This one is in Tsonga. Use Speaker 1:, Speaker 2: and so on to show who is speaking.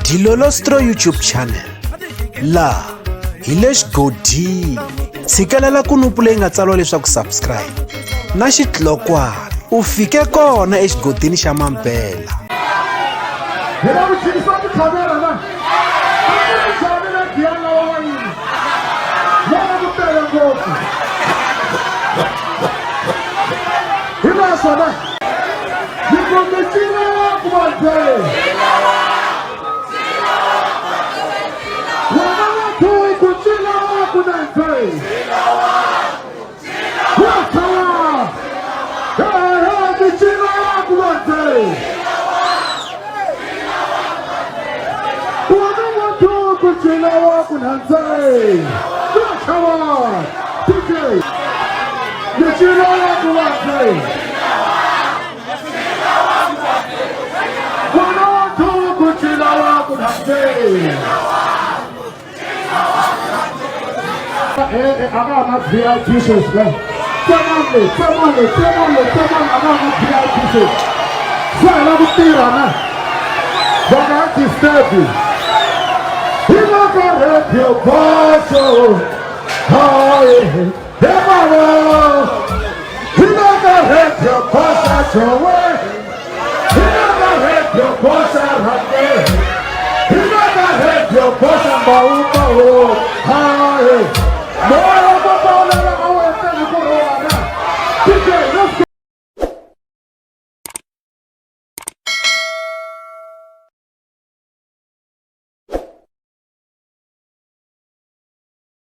Speaker 1: Dilolostro YouTube channel laha hi le xigodini tshikelela kunupu leyi nga tsariwa leswaku subscribe na xitlokwana u fike kona exigodini xa mampela.
Speaker 2: Hi la ku chikisa tikhamera na njhani na giyana wa wayini vona ku tele ngopfu hi naswona hi kombecile ku va ndzeni wena wa thuku cina wa ku na ndzeni A ka ha na VIP sweswi la tsemani tsemani tsemani tsemani a ka ha na VIP sweswi se hi la ku tirha na va nga ha disturbi hi la ka radio boso hayi he mama hi la ka radio bosa jowe.